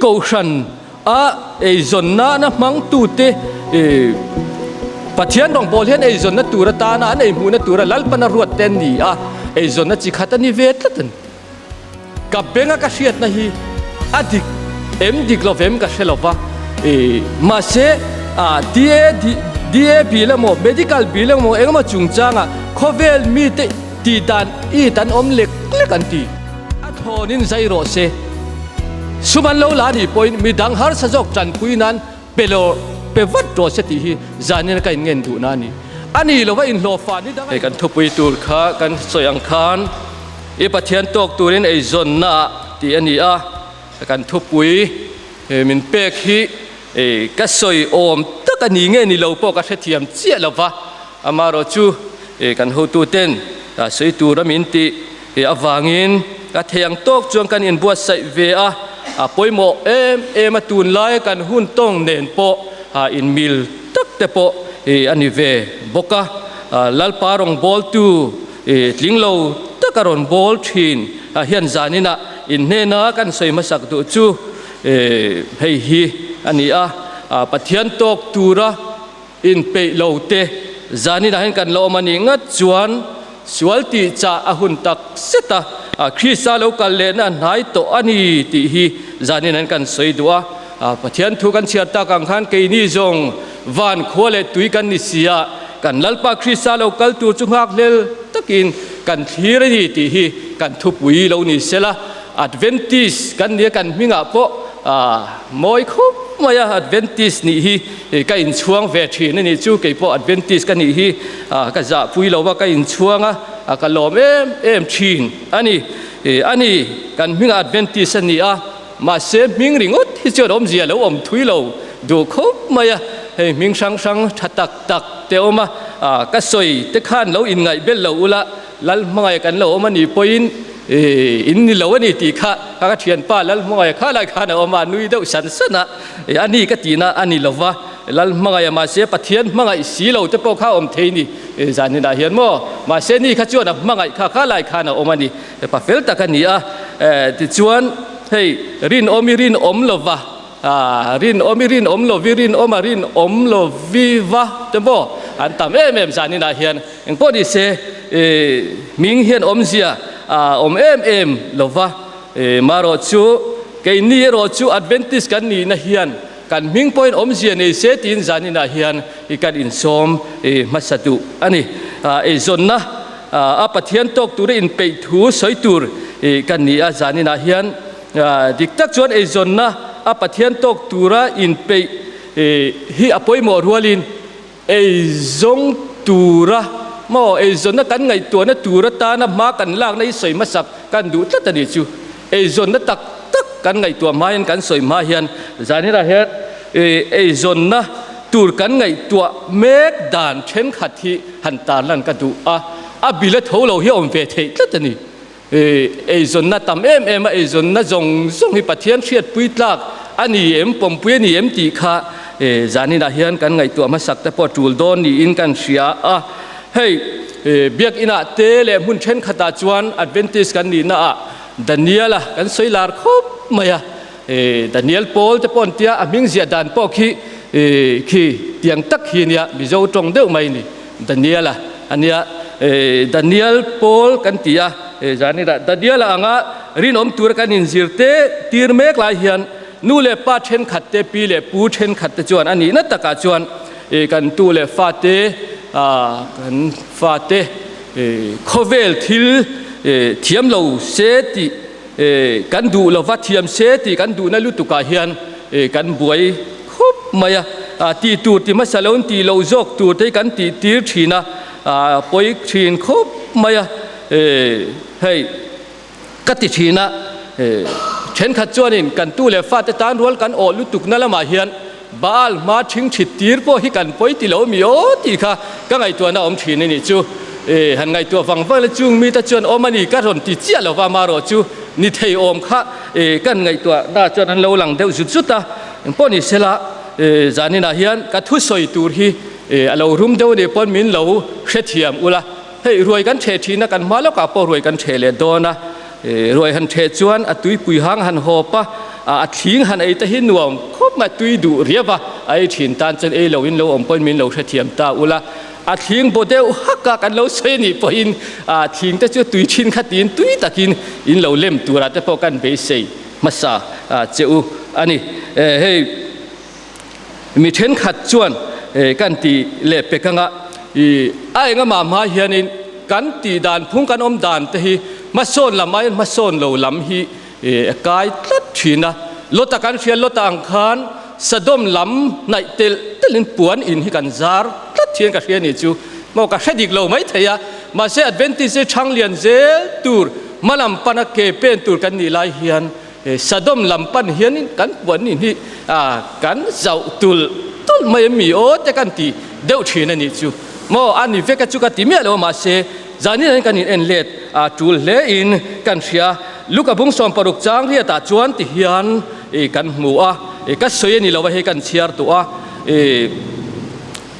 Kohhran a eizawnna na hmangtute Pathian rawngbawl hian eizawnna tur atana an eihmuhna tura Lalpana ruat te an ni a, eizawnna chi khat a ni ve tlat a ni. Ka benga ka hriatna hi a dik em dik lo vem ka hre lo va, mahse DA bill emaw medical bill emaw engemaw chungchanga khawvel mite tih dan it an awm lek lek an ti. A thawnin zai rawh se. Sum an lo la nih pawhin midang harsa zawk tanpui nan Pe lo, pe vat rawh se tih hi zanin a ka inngen duhna a ni. A ni lova inhlawhfa ni dang a. Hei kan thupui tur kha kan sawi ang khan i Pathian tawk turin eizawnna ah tih a ni a, kan thupui min pek hi ka sawi awm tak a ni nge ni lo pawh ka hrethiam chiah lova, amaherawhchu kan hotuten sawi tura min tih Avangin ka thei ang tawk chuan kan inbuatsaih ve a, a pawimawh em em a, tunlaia kan hun tawng nen pawh inmil tak te pawh a ni ve bawk a. Lalpa rawngbawltu tling lo taka rawn bawl thin hian zaninah inhnena kan sawi hmasak duh chu hei hi a ni a, Pathian tawk tura Inpeih lo te zaninah hian kan la awm a nih ngat chuan sual tih chah a hun tak zet a, Krista lo kal lehna a hnai tawh a ni tih hi zaninah hian kan sawi duh a. Pathian thu kan chhiar tak ang khan keini zawng van khua leh tui kan ni si a, kan Lalpa Krista lo kal tur chu nghakhlel takin kan thlir a ni tih hi kan thupui lo ni sela. Adventist kan nia kan hmingah pawh mawi khawp mai a, Adventist nih hi ka inchhuang ve thin a nih chu, kei pawh Adventist ka nih hi ka zahpui lo va ka inchhuang a, ka lawm em em thin a ni. A ni, kan hmingah Adventist a ni a, mahse hming ringawt hi chuan awmzia lo awm thui lo duh khawp mai a, hei hming hrang hrang tha tak tak te awm a, ka sawi te khan lo inngaihbel lo ula, Lalhmangaih kan lo awm a nih pawhin in ni lo a ni tih kha ka thianpa Lalhmangaih kha lai khan a awm a, nui deuh san san a, a ni ka tihna a ni lo va, Lalhmangaih mahse Pathian hmangaih si lo te pawh kha awm thei ni zan inah hian maw, mahse ni kha chuan a hmangaih kha kha lai khan a awm a ni, pa fel tak a ni a, tichuan hei rinawm i rinawm lo va. Rinawm i rinawm lovi rinawm a rinawm lovi va te maw an tam em em zaninah hian engpawh ni se hming hian awmzia a awm em em lova marawh chu keini erawh chu Adventist kan nihna hian kan hming pawhin awmzia nei se tiin zaninah hian i kan insawm hmasa duh a ni. Eizawnna a Pathian tawk tura inpeih thu sawi tur kan ni a zaninah hian. Dik tak chuan eizawnna a Pathian tawk tura inpeih hi a pawimawh rualin eizawng tura maw eizawnna kan ngaihtuahna tur atana hma kan lakna hi sawi hmasak kan duh tlat a nih chu. Eizawnna tak tak kan ngaihtuah hma hian kan sawi hma hian zanirah hian eizawnna tur kan ngaihtuah mek dan thenkhat hi han tarlan ka duh a, a bil a tho lo hi a awm ve theih tlat a ni. Eizawnna tam em em a, eizawnna zawng zawng hi Pathian hriatpui tlak a ni em, pawmpui a ni em tih kha zaninah hian kan ngaihtuah hmasak te pawh tul dawn niin kan hria a. Hei biakinah te leh hmun thenkhatah chuan Adventist kan nihna ah Daniel-a kan sawi lar khawp mai a, Daniel Paul te pawh an tia, a hming ziah dan pawh khi khi tiang tak hi nia, Mizo tawng deuh mai a ni. Daniel-a a nia, Daniel Paul kan ti a, zanirah Daniel-a anga rinawm tura kan inzir te tir mek lai hian nu leh pa thenkhat te, pi leh pu thenkhat te chuan a nihna takah chuan kan tu leh fate, kan fate khawvel thil thiam lo se tih Kan duh lova thiam se tih kan duhna lutukah hian kan buai khup mai a, tih tur ti hmasa lo in tih loh zawk tur te hi kan tih tir thin a, pawi thin khup mai a, hei ka ti thin a, thenkhat chuanin kan tu leh fate tan rual kan awh lutukna lamah hian Baal hma ṭhing ṭhit tir pawh hi kan pawi ti lo mi aw tih kha ka ngaihtuahna awm ṭhin a nih chu. E, han ngaihtuah vang vang la chung mite chuan awm a ni ka rawn ti chiah lo va, marawh chu ni thei awm kha e, kan ngaihtuahna chuan an lo lang deuh zut zut a. Engpawh ni sela, e, zaninah hian ka thusawi tur hi e, a lo rum deuh a nih pawn min lo hrethiam ula. Hei, ruai kan ṭheh ṭhin a, kan hma lawkah pawh ruai kan ṭheh leh dawn a. Ruai han ṭheh chuan a tuipui hang han hawp a, A thling han ei te hi nuam khawp mai, tui duh riau a, a ei thin tan chuan ei lo in lo awm pawhin min lo hrethiam ta ula. A thling baw deuh hak a kan lo sawi anih pawhin a thling te chu tui thin kha tiin tui takin in lo lem turah te pawh kan beisei hmasa che u a ni. Hei mi thenkhat chuan kan ti leh pek anga i a engama hma hianin kan tih dan phung kan awm dan te hi hmasawn lam aiin hmasawn lo lam hi a kai tlat thin a. Lota kan hria Lota ang khan Sodom lam hnaih telh telhin puan in hi kan zar tlat hian ka hria nih chu maw ka hre dik lo mai thei a. Mahse Adventist hi thang lian zel tur hma lam pana ke pen tur kan nih lai hian Sodom lam pan hianin kan puan in hi kan zauh tulh tulh mai a mi aw te kan ti deuh thin a nih chu maw a ni vek a chu ka ti miah lo a mahse Zanin an kan in en let a tul hle in kan hria. Luka bung 16 chang riat ah chuan ti hian i kan hmu a, i ka sawi a ni lo a hei kan chhiar tawh a, i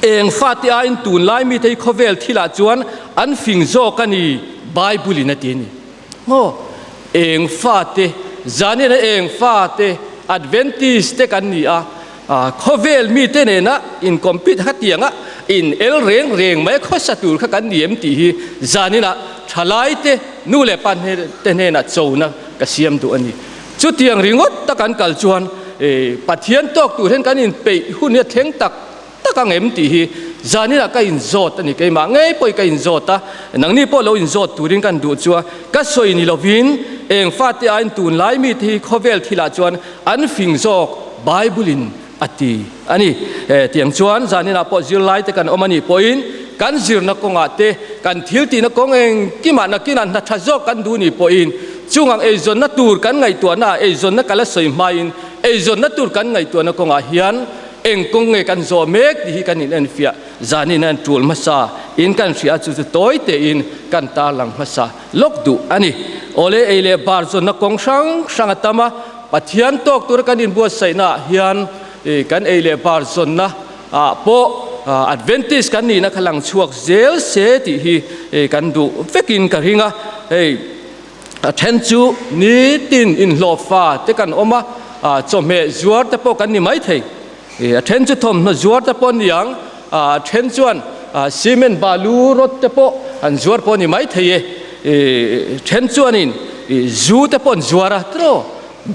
eng fate aiin tunlai mite hi khawvel thil ah chuan an fing zawk a ni Bible in a ti a ni. Maw eng fate zanin a eng fate Adventist te kan ni a, Khawvel mite nena in compete kha tianga in el reng reng mai khawsa tur kha kan ni em tih hi zaninah thalaite nu leh pa te hnenah chona ka siam duh a ni. Chutiang ringawt tak an kal chuan Pathian tawk tur hian kan inpeih hun hi a thleng tak tak ang em tih hi zaninah ka inzawt a ni. Keimah ngei pawhin ka inzawt a, nangni pawh lo inzawt turin kan duh chu a, ka sawi ni lovin eng fate aiin tunlai mite hi khawvel thilah chuan An fing zawk Bible in a ti a ni. Tiang chuan zaninah pawh zirlai te kan awm a nih pawhin kan zirna kawngah te, kan thil tihna kawng engkimah nakinah hna tha zawk kan duh nih pawhin chungang eizawnna tur kan ngaihtuahna ah eizawnna kala sawi hmain eizawnna tur kan ngaihtuahna kawngah hian eng kawng nge kan zawh mek tih hi kan inenfiah zanin an tul hmasa in kan hria chu chu tawi tein kan tarlang hmasa lawk duh a ni. Awle ei leh bar zawnna kawng hrang hrang a tam a, Pathian tawk tura kan inbuatsaihna ah hian kan ei leh bar zawnna ah pawh Adventist kan nihna kha lang chhuak zel se tih hi kan duh vekin ka ring a. Hei a then chu nitin inhlawhfa te kan awm a, chawhmeh zuar te pawh kan ni maithei. A then chu thawmhnaw zuar te pawh ni ang, a then chuan cement balu rod te pawh an zuar pawh ni mai thei e. Then chuanin zu te pawh an zuar a, tiraw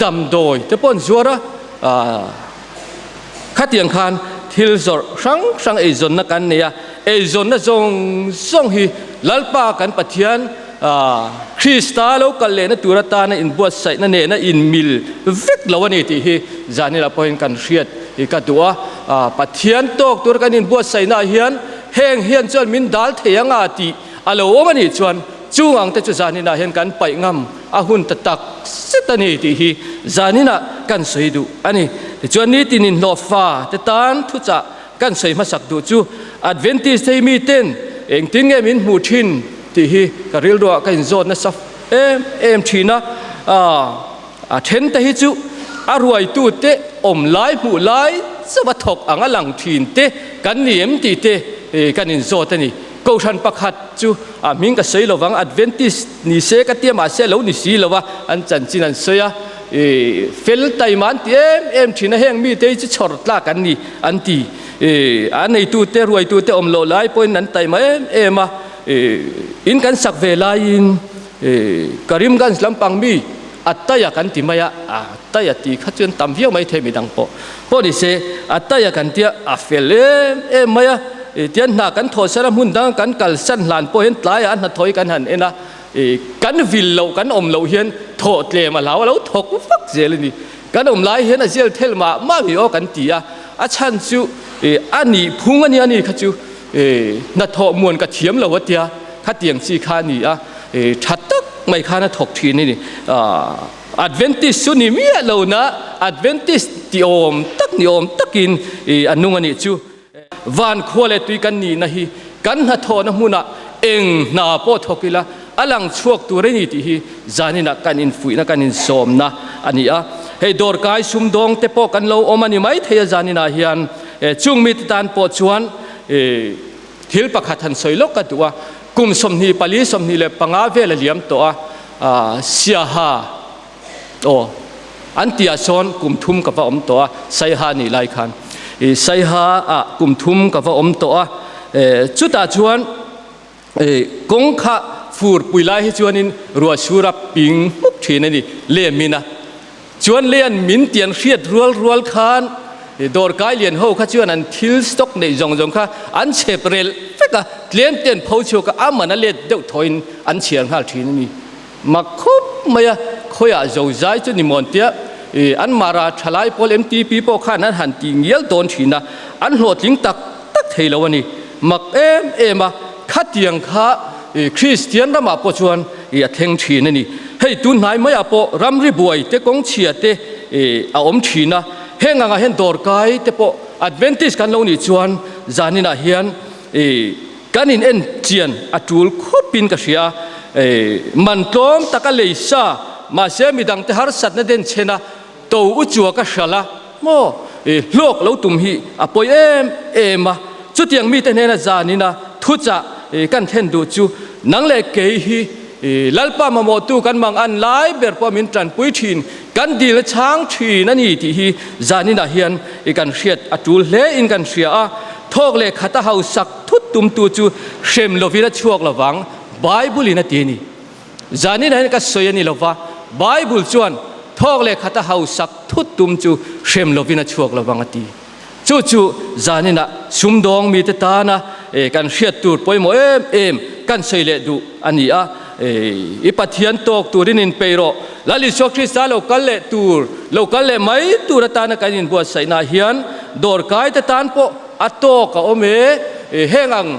damdawi te pawh an zuar a, khatiang khan thil zawrh hrang hrang eizawnna kan nei a, eizawnna zawng zawng hi Lalpa kan Pathian Krista lo kal lehna tur atana inbuatsaihna nena inmil vek lo a ni tih hi Zanila pawhin kan hriat i ka duh a. Pathian tawk tura kan inbuatsaihnaah hian heng hian chuan min dal thei anga tih a lo awm a nih chuan chung ang te chu Zaninah hian kan paih ngam a hun ta tak zet a ni tih hi Zaninah kan sawi duh a ni. Tichuan nitin inhlawhfa te tan thuchah Kan sawi hmasak duh chu Adventist hei miten engtin nge min hmuh thin tih hi ka rilruah ka inzawt nasa em em thin a. A then te hi chu a ruaitute awm lai hmuh lai chauh a thawk ang a lang thin te kan ni em tih te kan inzawt a ni. Kohhran pakhat chu a hming ka sawi lovang Adventist ni se ka tia mahse a lo ni si lo a, an chanchin an sawi a, fel taima an ti em em thin a, heng mite hi chu chhawr tlak an ni an ti. A neitute ruaitute awm loh lai pawhin an taima em em a, in kan sak ve laiin Karimganj lampang mi a taia kan ti mai a, a taia tih kha chuan tam viau mai thei midang pawh pawh ni se a taia kan tia a fel em em mai a, tian hna kan thawh san a hmun dang kan kalsan hlan pawh hian tlaiah a hnathawh hi kan han en a, kan vil loh kan awm loh hian thawh tlem a hlau a lo thawk vak zel a ni, kan awm lai hian a zial thel mah mah mi aw kan ti a, a chhan chu a nih phung a nia ni kha chu hnathawh muan ka thiam lo a tia khatiang chi kha a ni a. Tha tak mai khan a thawk thin a ni. Adventist chu ni miah lo na Adventist ti awm tak ni awm takin a nung a nih chu. Van khua leh tui kan nihna hi kan hnathawhna hmunah eng hna pawh thawk ila a lang chhuak tur a ni tih hi zaninah kan infuihna kan insawmna a ni a. Hei dawrkai sumdawng te pawh kan lo awm a ni maithei a zaninah hian chung mite tan pawh chuan Thil pakhat han sawi lawk ka duh a, kum 24, 25 vel a liam tawh a, Siaha aw An tihah sawn kum thum ka va awm tawh a, Saiha nih lai khan. I Saiha ah kum thum ka va awm tawh a, chutah chuan kawng kha fur pui lai hi chuanin ruah sur a ping hmuk thin a ni, lem in a. Chuan leian min tian hriat rual rual khan dawrkai lian ho kha chuan an thil stock neih zawng zawng kha an chhep rel vek a, tlem te an pho chhuak a, a man a let deuh thawiin an chhiar nghal thin a ni. Mak khawp mai a, khawiah zozai chu ni mawn tia an mara thalai pawl MTP pawh khan an han tih ngial dawn thin a, an hlawhtling tak tak thei lo a ni. Mak em em a, khatiang kha Kristian ramah pawh chuan a thleng thin a ni. Hei tun hnai maiah pawh ramri buai te kawng chhia te a awm thin a, heng angah hian dawrkai te pawh Adventist kan lo nih chuan zaninah hian kan in en chian a tul khawpin ka hria. Man tlawm taka lei sa mahse midang te harsatna den chhen a to u chua ka hralh a maw hlawk lo tum hi a pawi em em a, chutiang mite hnena zanina thuchah kan thlen duh chu nang leh kei hi Lalpa mamawhtu kan mang an lai ber pawh min tanpui thin, kan dil chhang thin a ni tih hi zaninah hian kan hriat a tul hle in kan hria a, thawk leh khata hausak thut tumtu chu hrem lovin a chhuak lovang Bible in a ti a ni. Zaninah hian ka sawi a ni lova, Bible chuan thawk leh khata hausak thut tum chu hrem lovin a chhuak lovang a ti. Chu chu zaninah sumdawng mite tana kan hriat tur pawimawh em em kan sawi leh duh a ni a. I Pathian tawk turin inpeih rawh. Lal Isua Krista lo kal leh tur, lo kal leh mai tur atana kan inbuatsaihnaah hian dawrkaite tan pawh a tawk a awm e. Heng ang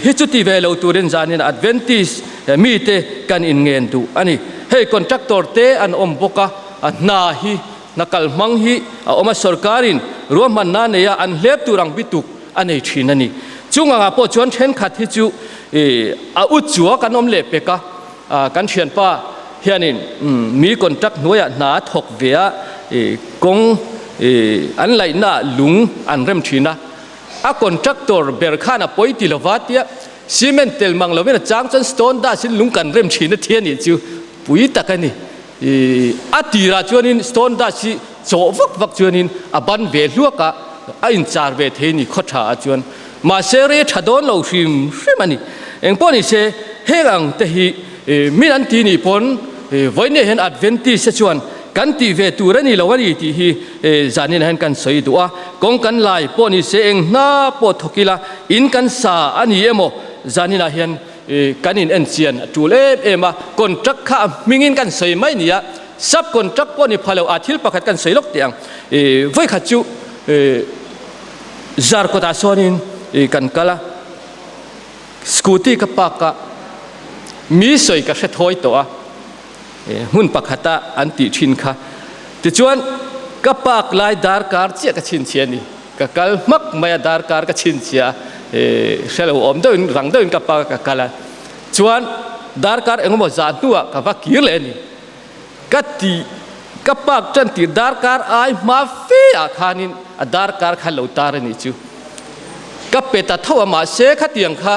hi chu ti ve lo turin zanin Adventist mite kan inngen duh a ni. Hei contractor te an awm bawk a, a hna hi Hna kal hmang hi a awm a, sorkarin ruahmanna nei a an hlep tur ang bituk a nei thin a ni. Chung angah pawh chuan thenkhat hi chu a ut chua kan awm leh pek a, kan thianpa hianin mi contract hnuaiah hna a thawk ve a, kawng an laihnaah lung an rem thin a, a contractor ber khan a pawi ti lova tia cement tel mang lovin a chang chuan stone dust in lung kan rem thin a thi a nih chu pui tak a ni. I a tirah chuanin stone dust hi chawh vak vak chuanin a ban ve hluak a, a inchar ve thei ni khaw tha ah chuan. Mahse rei tha dawn lo hrim hrim a ni. Engpawh ni se heng ang te hi min an ti nih pawn vawinia hian Adventist te chuan kan tih ve tur a ni lo a ni tih hi zanin ah hian kan sawi duh a. Kawng kan lai pawh ni se eng hna pawh thawk ila in kan sa a ni emaw zanin ah hian Kan in en chian a tul em em a, contract kha a hmingin kan sawi mai nia, sub contract pawh ni pha lo a thil pakhat kan sawi lawk teh ang. Vawikhat chu Zarkawtah sawnin kan kal a, scooty ka park a, mi sawi ka hre thawi tawh a, hmun pakhata an tih thin kha. Tichuan ka park lai darkar chiah ka chhinchhiah a ni. Ka kal hmak mai a, darkar ka chhinchhiah a, hre lo awm deuhin rang deuhin ka pa ka kal a, chuan darkar engemaw zah hnuah ka va kir leh a ni. Ka ti ka park tan tir darkar ai hma fe ah khanin a darkar kha lo tar a nih chu. Ka pe ta tho a, mahse khatiang kha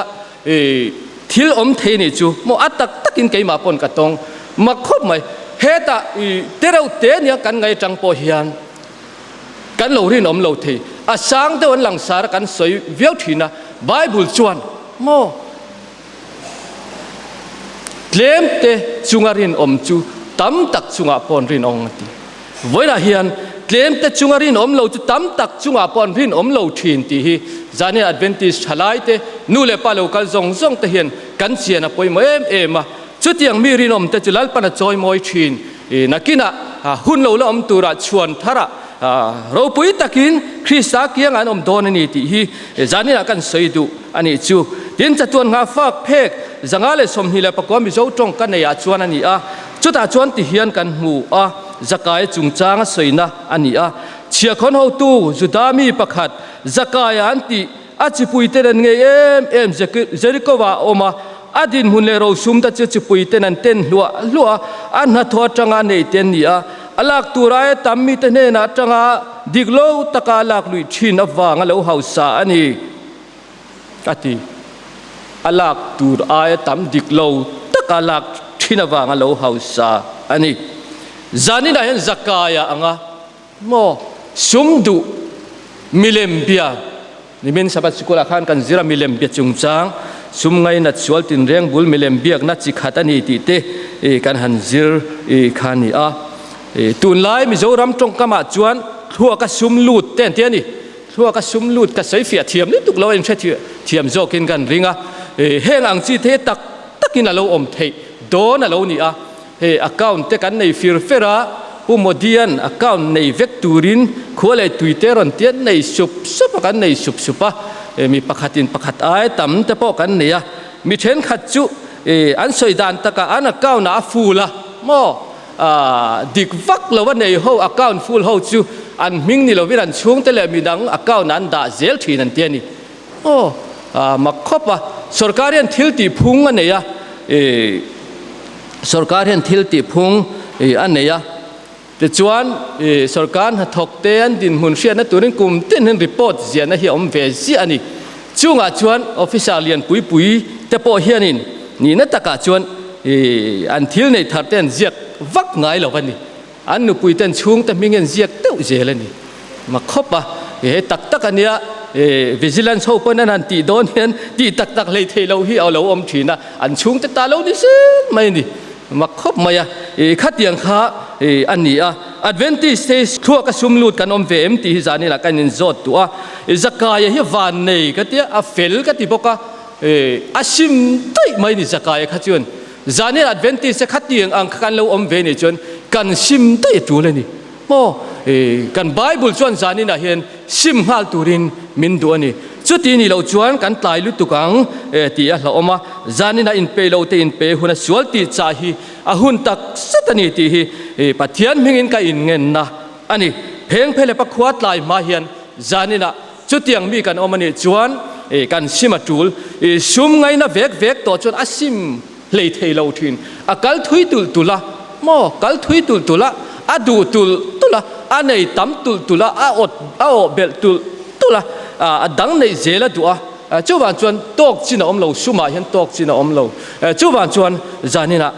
thil awm thei a nih chu maw a tak takin keimah pawn ka tawng mak khawp mai. Hetah tereuh te nia kan ngaih atang pawh hian Kan lo rinawm lo thei. A sang deuh an langsar a kan sawi viau thin a, Bible chuan maw tlem te chunga rinawm chu tam tak chungah pawh an rinawm a ti. Vawiinah hian tlem te chunga rinawm lo chu tam tak chungah pawh an rinawm lo thin tih hi Zania Adventist thalai te, nu leh pa lo kal zawng zawng te hian kan chian a pawimawh em em a. Chutiang mi rinawm te chu Lalpan a chawimawi thin. Nakinah hun lo la awm turah chhuan tharah ropui takin Krista kiangah an awm dawn a ni tih hi zaninah kan sawi duh a nih chu. Tin, chatuan nghah fak phek 124 Mizo tawng ka neiah chuan a ni a, chutah chuan tihian kan hmu a, Zakaia chungchanga sawina a ni a. Chhiahkhawn hotu Juda mi pakhat Zakaia an tih A chipuiten an ngei em em Jeriko-ah a awm a, a dinhmun leh rosum te chu chipuiten an ten hluah hluah a, a hnathawh atanga a nei te an ni a, a lak tur aia tam mite hnenah atanga dik lo taka a lak luih thin avanga lo hausa a ni, a ti. A lak tur aia tam dik lo taka a lak thin avanga lo hausa a ni. Zaninah hian Zakaia anga maw sum duh milem bia nimin Sabbath Sikul ah khan kan zir a milem bia chungchang sum ngainat sual tinreng bul milem biakna chi khat a ni tih te kan han zir kha a ni a. Tunlai Mizoram tawngkamah chuan thluaka sum lut te an ti a ni. Thluaka sum lut ka sawi fiah thiam lutuk lo a inhre thiam zawkin kan ring a. Heng ang chi te tak takin a lo awm theih dawn a lo ni a. Hei account te kan nei fir fer a, Pu Modi-a'n account nei vek turin khua leh tui te rawn tiat nei sup sup a, kan nei sup sup a. Mi pakhatin pakhat ai tam te pawh kan nei a. Mi thenkhat chu an sawi dan takah an account ah a full a maw? Dik vak lo a nei ho account full ho chu an hming ni lovin an chhungte leh midang account ah an dah zel thin an ti a ni. Aw mak khawp a, sorkar hian thil tih phung a nei a, sorkar hian thil tih phung a nei a, tichuan sorkar hnathawk te an dinhmun hriatna turin kum tin hian report ziahna hi a awm ve ziah a ni. Chungah chuan officer lian pui pui te pawh hianin nihna takah chuan an thil neih thar te an ziak vak ngai lo a ni. An nupui ten chhungte hming an ziak deuh zel a ni. Mak khawp a, he tak tak a nia, vigilance ho pawn an han tih dawn hian tih tak tak hlei theih loh hi a lo awm thin a, an chhungte ta lo ni zel mai a ni. Mak khawp mai a, khatiang kha a ni a. Adventist te thluak a sum lut kan awm ve em tih hi zanin ah kan inzawt duh a. Zakaia hi vannei ka tia, a fel ka ti bawk a, a sim daih mai a ni Zakaia kha chuan. Zanin Adventist te khatiang ang kha kan lo awm ve nih chuan kan sim daih a tul a ni. Maw? Kan Bible chuan zaninah hian sim nghal turin min duh a ni. Chuti nih loh chuan kan tlai lutuk ang tih a hlauhawm a. Zaninah inpeih lo te inpe hun a sual tih chah hi a hun tak zet a ni tih hi Pathian hmingin ka inngenna a ni. Phengphelepa khua tlai hma hian zaninah Chutiang mi kan awm a nih chuan kan sim a tul. Sum ngaina vek vek tawh chuan a sim hlei thei lo thin. A kal thui tulh tulh a, maw? Kal thui tulh tulh a, a duh tulh tulh a, a nei tam tulh tulh a, a awt a awh belh tulh tulh a, a dang neih zel a duh a. Chuvang chuan tawk chin a awm lo, sumah hian tawk chin a awm lo. Chuvang chuan zaninah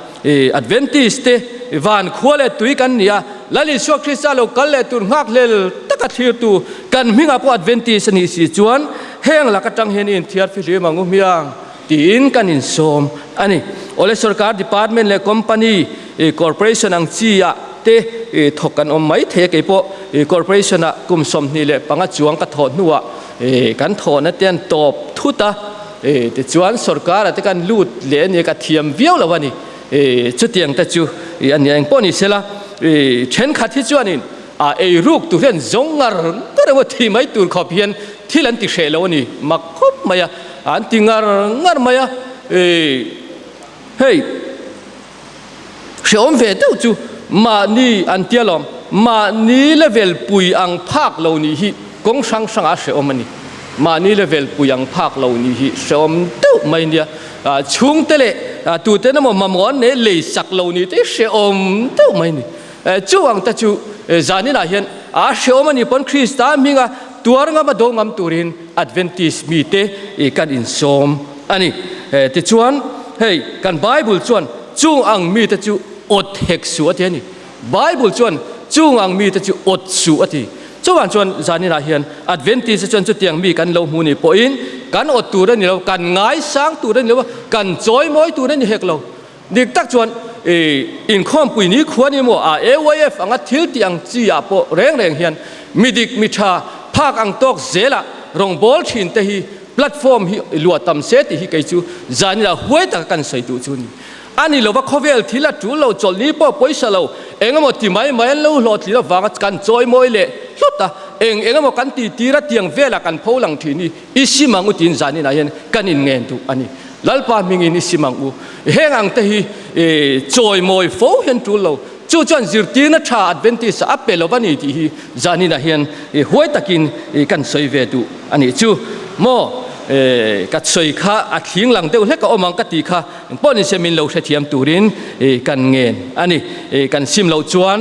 Adventist te van khua leh tui kan ni a, Lal Isua Krista lo kal leh tur nghakhlel taka thlirtu kan hmingah pawh Adventist a nih si chuan heng lak atang hian i inthiar fihlim ang u hmiang tiin kan insawm a ni. Awle sorkar department leh company, corporation ang chi ah te thawk kan awm mai thei a, kei pawh corporation ah kum 25 chuang ka thawh hnuah kan thawhna te an tawp thut a. E, tichuan sorkar te kan lut leh a nia ka thiam viau lo a ni. E, chutiang te chu e, a nia engpawh ni sela. E, thenkhat hi chuanin a ei ruk tur hian zawng ngar ngar emaw thi mai tur khawp hian thil an ti hreh lo a ni. Mak khawp mai a, an ti ngar ngar mai a. E, hei. Hrehawm ve deuh chu mahni an tia lawm, mahni level pui ang phak lo nih hi kawng hrang hrangah hrehawm a ni. Mahni level pui ang phak lo nih hi hrehawm deuh mai nia. Chhungte leh tuten emaw mamawh an nei lei sak lo nih te hi hrehawm deuh mai a ni. Chu ang te chu zaninah hian a hrehawm a nih pawn Krista hminga tuar ngam a do ngam turin Adventist mite kan insawm a ni. Tichuan, hei kan Bible chuan chung ang mite chu awt hek suh a ti a ni. Bible chuan chung ang mite chu awt suh a ti. Chuvang chuan zaninah hian Adventist te chuan chutiang mi kan lo hmu nih pawhin kan awt tur a ni lo, kan ngaisang tur a ni lo, kan chawimawi tur a ni hek lo. Dik tak chuan inkhawmpui ni khua ni maw a AYF anga thil tih ang chi ah pawh reng reng hian mi dik mi tha phak ang tawk zelah rawngbawl thin te hi platform hi luah tam se tih hi kei chu zanila huai taka kan sawi duh chu a ni. A ni lova khawvel thil a tul lo chawlh ni pawh pawisa lo eng emaw ti mai mai an lo hlawhtling avanga kan chawimawi leh hlawt a, eng eng emaw kan tih tir a tiang velah kan pho lang thin hi i sim ang u tiin zaninah hian kan inngen duh a ni. Lalpa hmingin i sim ang u. Heng ang te hi chawimawi fo hian tul lo. Chu chuan zirtirna tha Adventist a pe lo a ni tih hi zaninah hian huai takin kan sawi ve duh a nih chu. Maw ka sawi kha a thling lang deuh hlek a awm ang ka tih kha engpawh ni se min lo hrethiam turin kan ngen a ni. Kan sim loh chuan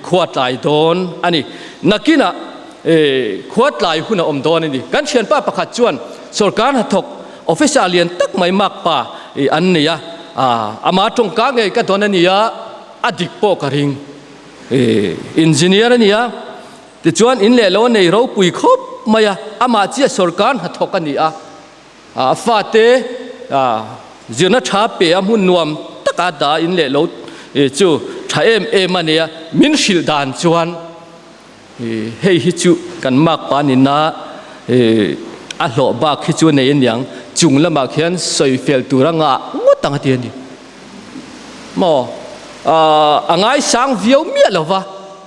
khua tlai dawn a ni. Nakinah khua tlai hun a awm dawn a ni. Kan thianpa pakhat chuan sorkar hnathawk Officer lian tak mai makpa an nei a, ama tawngka ngei ka dawn a nia, a dik pawh ka ring. Engineer a ni a, tichuan in leh lo a nei ropui khawp mai a, amah chiah sawrkar hnathawk a ni a, a fate zirna tha pe a hmun nuam taka dah in leh lo chu tha em em a ni a, min hrilh dan chuan hei hi chu kan makpa nina a hlawh bak hi chu a nei aniang, chung lamah khian sawi fel tur a ngah ngawt ang a ti a ni. Maw? A ngaisang viau miah lo va,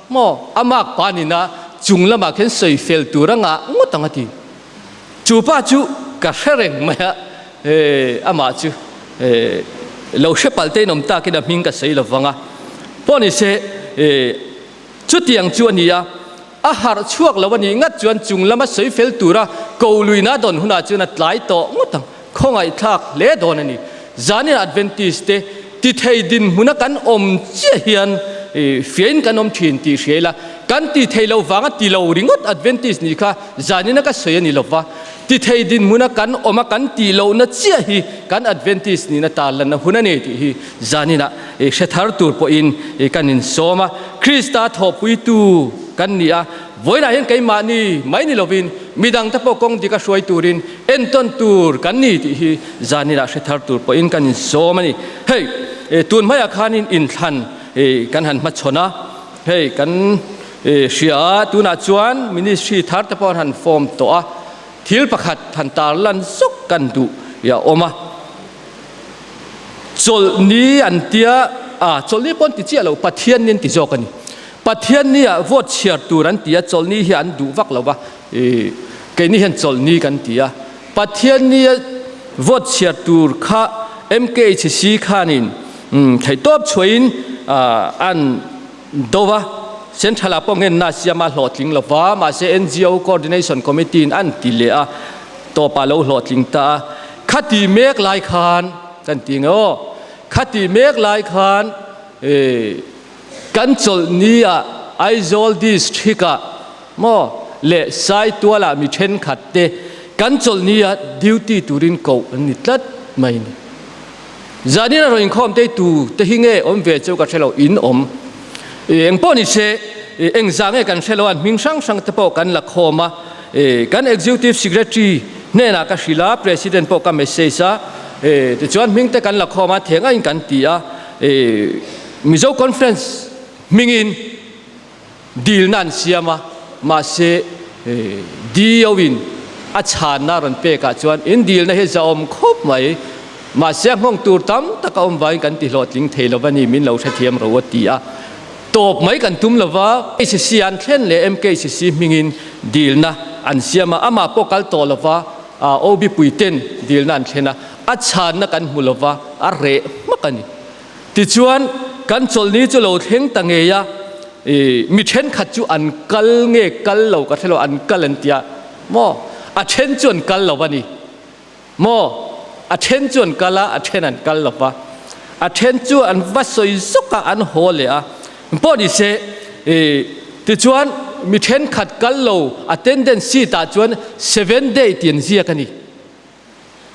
maw? A makpa nina chung lamah khian sawi fel tur a ngah ngawt ang a ti. Chu pa chu ka hre reng mai a, amah chu lo hre palh te in awm takin a hming ka sawi lo vang a. Pawh ni se, chutiang chu a ni a, a harh chhuak lo a nih ngat chuan chung lama sawi fel tura ko luina dawn hunah chuan a tlai tawh ngawt ang. Khawngaihthlak hle dawn a ni. Zanin Adventist te ti thei dinhmuna kan awm chiah hian fiahin kan awm thin tih hria ila, kan ti thei lo vanga ti lo ringawt Adventist nih kha zanina ka sawi a ni lova, ti thei dinhmuna kan awm a kan tih lohna chiah hi kan Adventist nihna tarlanna hun a ni tih hi zanina hre thar tur pawhin kan insawm a. Krista thawhpuitu kan ni a, vawiinah hian keimahni mai ni lovin midangte pawh kawng dik a hruai turin Entawn tur kan ni tih hi zaninah hre thar tur pawhin kan insawm a ni. Hei, tun hmaiah khanin inthlan kan han hmachhawn a, hei kan hria a, tunah chuan ministry thar te pawh an han form tawh a, thil pakhat han tarlan zawk kan duh i a awm a. Chawlhni an tia, a chawlhni pawh an ti chiah lo, Pathianni an ti zawk a ni. Pathianni ah vote chhiar tur an ti a, chawlhni hi an duh vak lo va. I keini hian chawlhni kan ti a, Pathiannia vote chhiar tur kha MKHC khanin theihtawp chhuahin an do a, Central ah pawh ngenna a siam a hlawhtling lo va, mahse NGO Coordination Committee in an ti leh a, tawpah lo hlawhtling ta a. Khati mek lai khan kan ti nge aw, khati mek lai khan kan chawlhni ah Aizawl District ah Maw leh Saitualah mi thenkhat te kan chawlhni a duty turin koh an ni tlat mai ni. Zanin a rawn inkhawm te tu te hi nge awm ve chu ka hre lo, in awm eng pawh ni se eng zah nge kan hre lo a, an hming hrang hrang te pawh kan la khawm a, kan Executive Secretary hnenah ka hrilh a, President pawh ka message a, tichuan hming te kan la khawm a, theng aiin kan ti a, Mizo Conference hmingin Dilna an siam a, mahse DO-in a chhanna rawn pekah chuan in dilna hi zahawm khawp mai, mahse a nghawng tur tam tak a awm vangin kan ti hlawhtling thei lo va ni, min lo hrethiam ro a ti a. Tawp mai kan tum lo va, KCC an thlen leh MKCC hmingin dilna an siam a, amah pawh kal tawh lo va, OB puiten dilna an thlen a, a chhanna kan hmu lo va, a reh hmak a ni. Tichuan, kan chawlhni chu lo thleng ta ngei a, i mi thenkhat chu an kal nge kal lo ka hre lo, an kal an ti a maw? A then chu an kal lo a ni maw? A then chu an kal a, a then an kal lo va, a then chu an va sawi zawk a, an haw leh a, pawh ni se, i tichuan mi thenkhat kal lo attendance sheet ah chuan seven day tih an ziak a ni.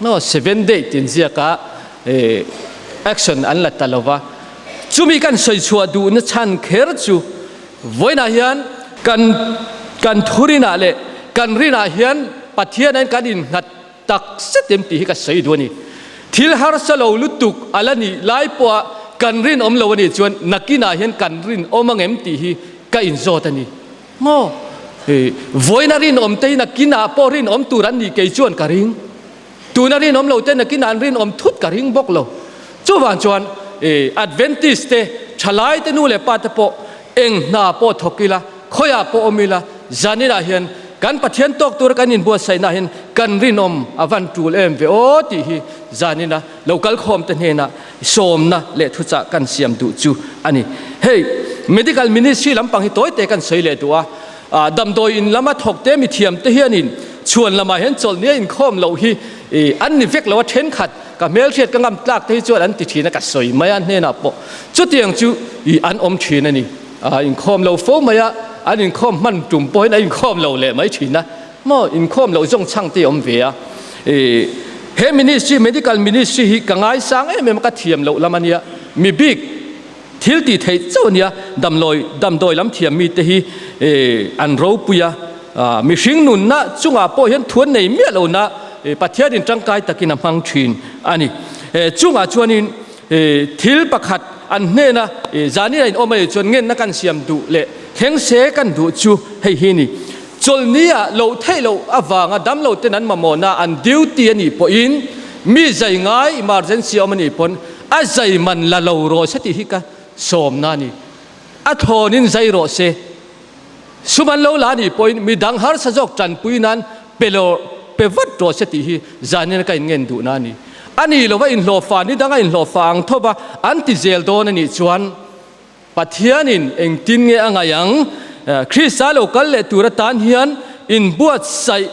No, seven day tin ziaka action an la ta lova. Chumi kan sawi chhuah duhna chhan kher chu vawiinah hian kan kan thurinah leh kan rinah hian Pathian hian kan innghat tak zet em tih hi ka sawi duh a ni. Thil harsa lo lutuk a la nih lai pawha kan rinawm lo a nih chuan nakinah hian kan rinawm ang em tih hi ka inzawt a ni. Maw? Hei, vawiin a rinawm te hi nakinah pawh rinawm tur an nih kei chuan ka ring. Tuna rinawm lo te nakinah an rinawm thut ka ring bawk lo. Chuvang chuan Adventist te, thalai te nu leh pa te pawh eng hna pawh thawk ila, khawiah pawh awm ila, zaninah hian kan Pathian tawk tura kan inbuatsaihna hian kan rinawm a van tul em ve aw tih hi zanina lo kalkhawm te hnenah sawmna leh thuchah kan siam duh chu a ni. Hei Medical Ministry lampang hi tawi te kan sawi leh duh a, ah damdawi in lama thawk te mithiam te hianin chhuan lamah hian chawlhni a inkhawm loh hi an ni vek lo a, thenkhat ka hmelhriat ka ngam tlak te hi chuan an ti thin a, ka sawi mai a hnenah pawh chutiang chu an awm thin a ni. Ah inkhawm lo fo mai a, an inkhawm hman tum pawhin a inkhawm lo leh mai thin a. Maw inkhawm loh zawng chhang te awm ve a, i he ministry medical ministry hi ka ngaisang em em a ka thiam loh lam a nia, mi bik Thil tih theih chauh a nia, damlawi damdawi lam thiam mite hi an ropui a, mihring nunna chungah pawh hian thu an nei miah lo na Pathianin tangkai takin a hmang thin a ni. Chungah chuanin thil pakhat an hnena zanin a inawm a nih chuan ngenna kan siam duh leh thleng se kan duh chu hei hi a ni. Chawlhni ah loh theih loh avanga damlo ten an mamawhna an duty a nih pawhin mi zai ngai emergency a awm a nih pawn a zai man la lo rawh se tih hi ka sawmna a ni. A thlawnin zai rawh se. Sum an lo la a nih pawhin midang harsa zawk tanpui nan pe lo pe vat rawh se tih hi zanin ka inngen duhna a ni. A nih lova inhlawhfa ni danga inhlawhfa ang thawva an ti zel dawn a nih chuan Pathianin engtin nge a ngaih ang? Krista lo kal leh tur atan hian inbuatsaih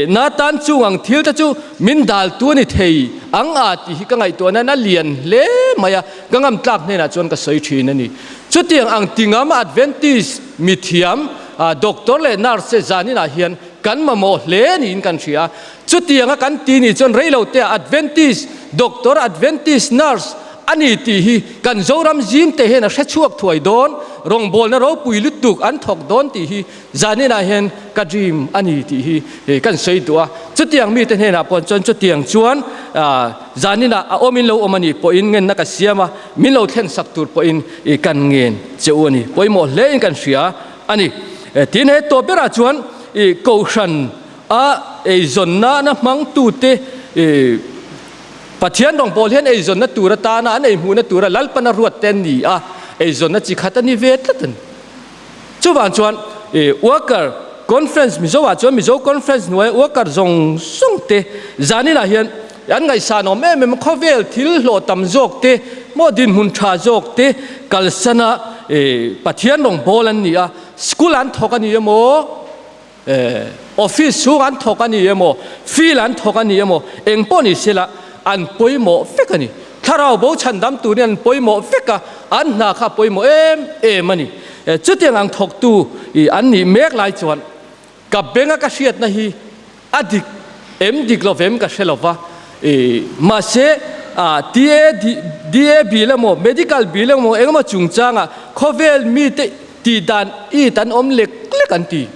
na tan chung ang thil te chu min daltu a ni thei ang a tih hi ka ngaihtuah nan a lian hle mai a, ka ngam tlak hnenah chuan ka sawi thin a ni. Chutiang ang tingam Adventist mithiam doctor leh nurse te zaninah hian kan mamawh hle niin kan hria. Chutianga kan ti nih chuan reiloteah Adventist doctor, Adventist nurse, A ni tih hi kan Zoram zimte hian a hre chhuak thuai dawn, rawngbawlna ropui lutuk an thawk dawn tih hi zaninah hian ka dream a ni tih hi kan sawi duh a. Chutiang mite hnenah pawh chuan chutiang chuan zaninah a awmin lo awm a nih pawhin ngenna ka siam a, min lo thlen sak tur pawhin kan ngen che u a ni. Pawimawh hlein kan hria a ni. Tin he tawp berah chuan Kohhran a eizawnna na hmangtute Pathian rawngbawl hian eizawnna tur atana an eihmuhna tura Lalpana ruat te an ni a, eizawnna chi khat a ni ve tlat a ni. Chuvang chuan Worker Conference Mizo ah chuan Mizo Conference hnuaia worker zawng zawng te zaninah hian an ngaihsan awm em em a, khawvel thil hlawh tam zawk te maw dinhmun tha zawk te kalsana Pathian rawngbawl an ni a, school an thawk a ni emaw, Office chhung an thawk a ni emaw, field an thawk a ni emaw, eng pawh ni sela an pawimawh vek a ni. Thlarau bo chhandam turin an pawimawh vek a, an hna kha a pawimawh em em a ni. Chutiang ang thawktu an nih mek lai chuan ka benga ka hriatna hi a dik em dik lo vem ka hre lo va, mahse TA, DA bill emaw, medical bill emaw engemaw chungchangah khawvel mite Tih dan it an awm lek lek an ti.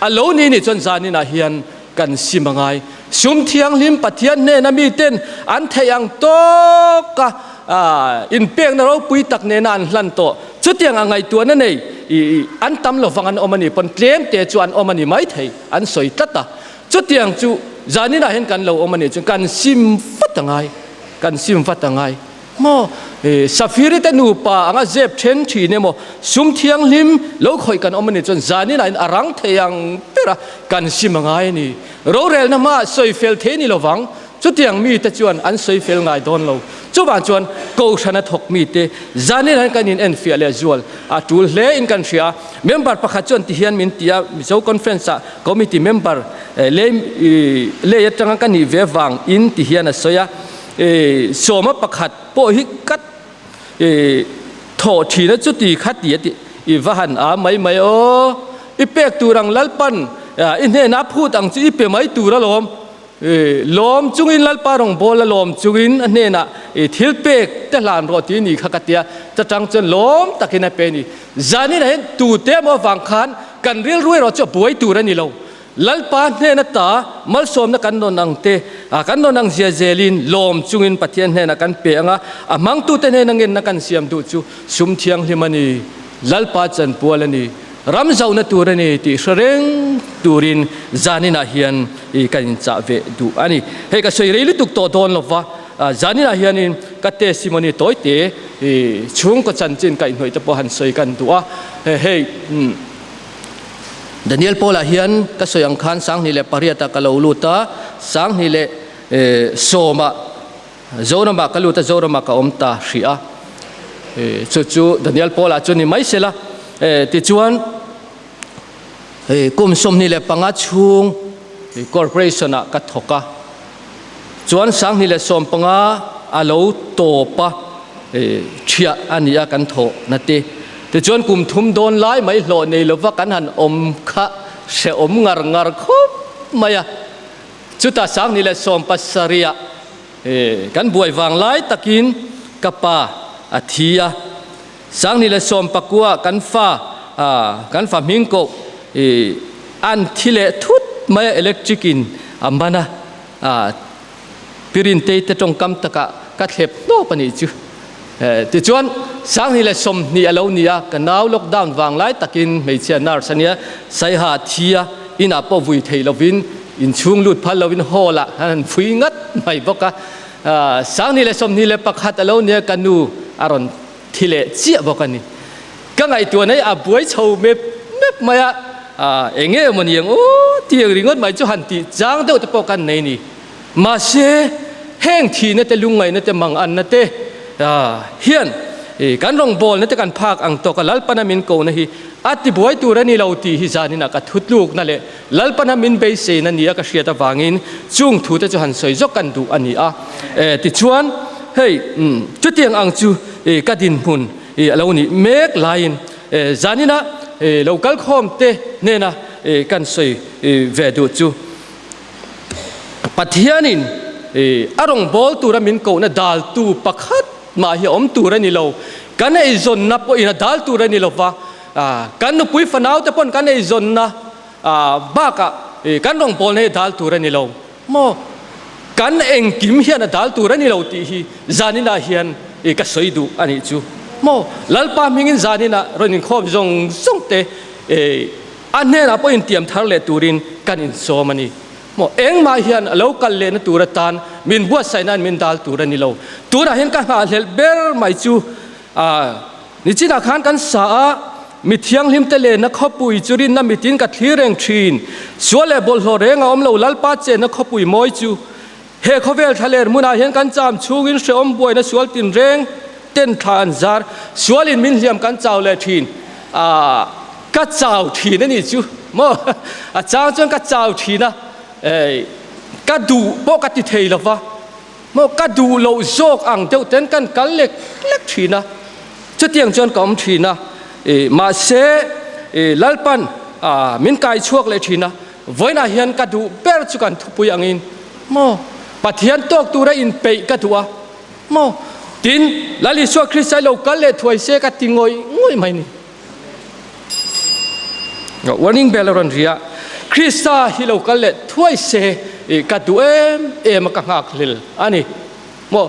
A lo ni nih chuan zaninah hian kan sim a ngai. Sum thianghlim Pathian hnena miten an theih ang tawka inpekna ropui tak nena an hlan tawh. Chutiang a ngaihtuahna nei an tam lovang an awm a nih pawn tlemte chu an awm a ni maithei an sawi tlat a. Chutiang chu zaninah hian kan lo awm a nih chuan kan sim vat a ngai. Kan sim vat a ngai. Maw? Safiri te nupa anga zep then thin emaw, sum thianghlim lo khawih kan awm a nih chuan zanin ah in a rang thei ang ber a, kan sim a ngai a ni. Rorelna hmaah sawi fel thei ni lovang, chutiang mite chuan an sawi fel ngai dawn lo. Chuvang chuan Kohhran a thawk mite zanin ah hian kan in enfiah leh zual a tul hle in kan hria. Member pakhat chuan ti hian min ti a, Mizo Conference ah committee member lei lei atanga ka nih ve vang in ti hian a sawi a. Sawma pakhat pawh hi ka thawh thin a chuti kha ti a ti i va han a mai mai aw i pek tur ang Lalpan i hnenah phut ang chu i pe mai tur alawm lawm chungin Lalpa rawngbâwl a lawm chungin a hnenah i thil pek te hlan rawh ti ni kha ka tia chachang chuan lawm takin a pe a ni zanin ah hian tute emaw avang khan kan rilru erawh chu a buai tur a ni lo. Lalpa hnen ata malsawmna kan rawn ang te, kan rawn ang zia zelin lawm chungin Pathian hnenah kan pe ang a, a hmangtute hnena ngenna kan siam duh chu sum thianghlim a ni, Lalpa chanpual a ni, ram zohna tur a ni tih hre reng turin zaninah hian kan inchah ve duh a ni. Hei ka sawi rei lutuk tawh dawn lova, zaninah hianin ka testimony tawite chhungkaw chanchin kaihhnawih te pawh han sawi kan duh a, hei. Daniel Paula hian ka sawi ang khan 2008 ah ka lo lut a, 2010 ah Zoramah ka lut a, Zoramah ka awm ta hrih a. Chu chu Daniel Paula chu ni mai sela. Tichuan kum 25 chhung corporation ah ka thawk a. Chuan 2015 a lo tawp a, ṭhiah a ni a kan thawhna te. Tichuan kum thum dawn lai mai hlawh nei lova kan han awm kha hrehawm ngar ngar khawp mai a. Chutah 2017 ah kan buai vang lai takin ka pa a thi a. 2019 kan fa kan fa hming koh an thi leh thut mai a electric in a man a Pirintei te tawngkam takah ka thlep hnawp a nih chu. Tichuan 2020 a lo ni a, ka nau lockdown vang lai takin hmeichhia nurse a nia, Saiha thi a, inah pawh vui thei lovin inchhung lut phal lovin hall ah an han phui ngat mai bawk a. 2021 a lo nia ka nu a rawn thi leh chiah bawk a ni. Ka ngaihtuah na hi a buai chho mep mep mai a, eng nge maw ni ang aw tiang ringawt mai chu han tih chang deuh te pawh kan nei ni. Mahse heng thihna te lungngaihna te manganna te hian kan rawngbawlna te kan phak ang tawk a Lalpana min kohna hi a tibuai tur a ni lo tih hi zaninah ka thutlukna leh Lalpana min beiseina nia ka hriat avangin chung thu te chu han sawi zawk kan duh a ni a. Tichuan hei chutiang ang chu ka dinhmun a lo nih mek laiin zanina lo kal khawm te hnena kan sawi ve duh chu Pathianin a rawngbâwl tura min kohna dâltu pakhat mah hi a awm tur a ni lo. Kan eizawnna pawhin a dâl tur a ni lo va, kan nupui fanaute pawn kan eizawnna bakah kan rawngbâwlna hi a dâl tur a ni lo maw? Kan engkim hian a dâl tur a ni lo tih hi zaninah hian ka sawi duh a nih chu maw? Lalpa hmingin zaninah rawn inkhawm zawng zawng te a hnenah pawh intiam thar leh turin kan insawm a ni. Maw engmah hian a lo kal lehna tur atan min buatsaih nan min dal tur a ni lo. Tunah hian ka nghahhlelh ber mai chu nichinah khan kan sa a, mi thianghlim te lenna khawpui chu rinna mitin ka thlir reng thin. Sual leh bawlhhlawh reng a awm lo Lalpa chenna khawpui mawi chu. He khawvel thlaler hmunah hian kan cham chhungin hrehawm buaina sual tinreng ten thla an zar. Sualin min hliam kan chau leh thin. Aah ka chau thin a nih chu maw a chang chuan ka chau thin a eh ka duh pawh ka ti thei lova maw ka duh loh zawk ang deuh ten kan kal lek lek thin a chutiang chuan ka awm thin a eh mahse eh Lalpan ah min kai chhuak leh thin a vawiinah hian ka duh ber chu kan thupui angin maw Pathian tawk tura inpeih ka duh a maw tin Lal Isua Krista i lo kal leh thuai se ka ti ngawih ngawih mai ni. Warning bell a rawn ri a, Krista hi lo kal leh thuai se i ka duh em em a ka nghak hlel a ni. Maw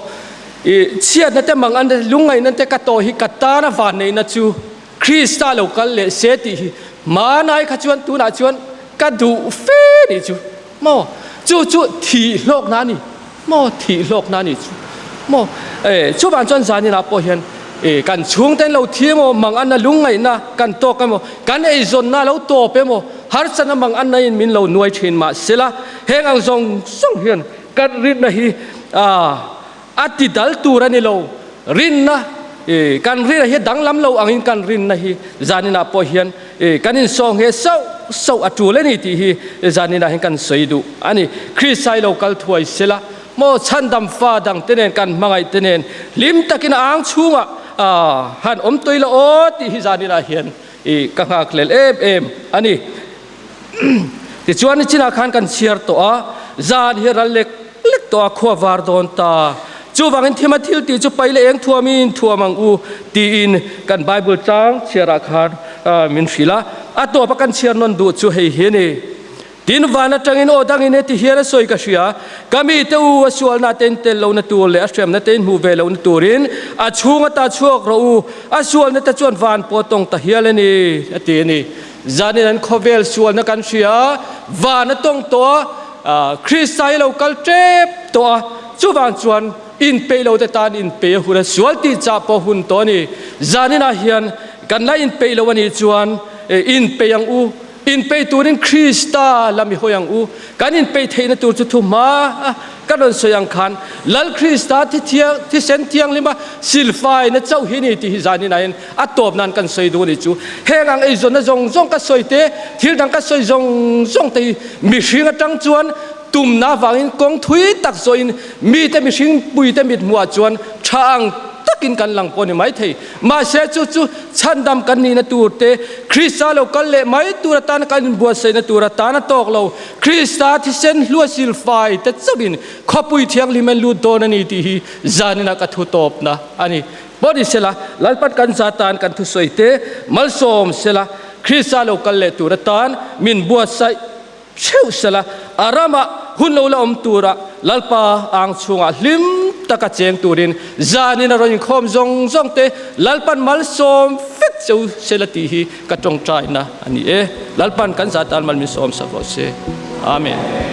i chhiatna te mang an lungngaihna te ka tawh hi ka tana vanneihna chu Krista lo kal leh se tih hi hmanai kha chuan tunah chuan ka duh fe nih chu. Maw chu chu thih hlawkna a ni. Maw thih hlawkna a nih chu maw e chuvang chuan zaninah pawh hian e kan chhungte an lo thi emaw mang anna lungngaihna kan tawk emaw kan eizawnna a lo tawp emaw harsatna mang anna in min lo nuai thin mahsela heng ang zawng zawng hian kan rinna hi ah A ti dal tur a ni lo. Rinna i kan rinna hi danglam lo angin kan rinna hi zaninah pawh hian i kan insawng he sauh sauh a tul a ni tih hi zaninah hian kan sawi duh a ni. Krista i lo kal thuai sela maw chhandam fa dang te nen kan hmangaih te nen hlim takin a ang chhungah han awm tawih la aw tih hi zaninah hian i ka nghakhlel em em a ni. Tichuan nichinah khan kan chhiar tawh a, zan hi ral lek lek tawh a, khua var dawn ta. Chuvangin thima thil tih chu pai leh eng thuamin thuam ang u tiin kan Bible tlang chhiarah khan min hrilh a. A tawpa kan chhiar nawn duh chu hei hi a ni. Tin, van atangin aw dangin heti hian a sawi ka hria, Ka mite u, a sualna te in tel lohna tur leh a hremna te in hmuh ve lohna turin a chhung ata chhuak rawh u, a sualna te chuan van pawh a tawng ta hial a ni, a ti a ni. Zanin an khawvel sualna kan hria, van a tawng tawh a, Krista hi lo kal tep tawh a, chuvang chuan inpeih lo te tan inpeih a hun a, sual tih chah pawh hun tawh a ni. Zaninah hian kan la inpeih lo a nih chuan inpeih ang u, inpeih turin Krista lam i hawi ang u. Kan inpeih theihna tur chu thu hma a kan rawn sawi ang khan Lal Krista thi thiang, thisen thianghlima silfaina chauh hi ni tih hi zanin ah hian a tawp nan kan sawi duh a ni chu. Heng ang eizawnna zawng zawng ka sawi te, thil dang ka sawi zawng zawng te hi mihring atang chuan tumna avangin kawng thui tak zawhin mite mihring puite mithmuhah chuan tha ang takin kan lang pawh a ni maithei. Mahse chu chu chhandam kan nihna tur te, Krista lo kal leh mai tur atana kan inbuatsaihna tur atana tawk lo, Krista thisen hlua silfai te chauhin khawpui thianghlim an lut dawn a ni tih hi zaninah ka thu tawpna a ni. Pawh ni sela, Lalpan kan za tan kan thusawi te malsawm sela, Krista lo kal leh tur atan min buatsaih theuh sela, a ramah hun lo la awm tura Lalpa ang chhungah hlim taka cheng turin zanin a rawn inkhawm zawng zawng te Lalpan malsawm vek cheu sela tih hi ka tawngtaina a ni e. Lalpan kan za tan mal min sawm sak rawh se. Amen.